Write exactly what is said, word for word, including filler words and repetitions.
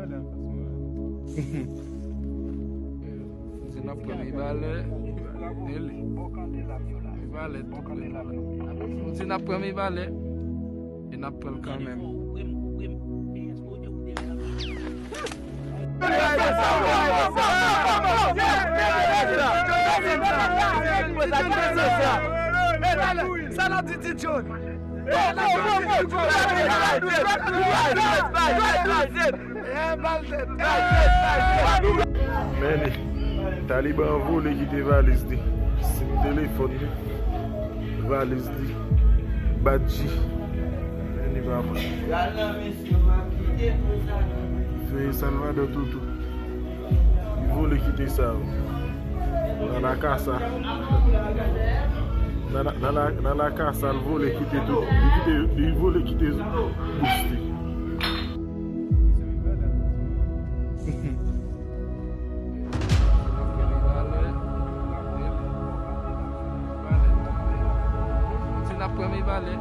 Di n ap pran Mibalè. Mibalè tout. Di n ap pran Mibalè. E n ap pran l kanmenm. Sa n ap di Ti John. Men li, Taliban an vole kite valiz li, sim telefòn li, valiz li, badji. Men li pa pran. Veye Salvador Toto. Li vole kite sa yo. Nan lakasa. Nan la, nan la, nan lakasa, l vole kite tout. Li kite, li vole kite bous li. Ti n ap pran Mibalè.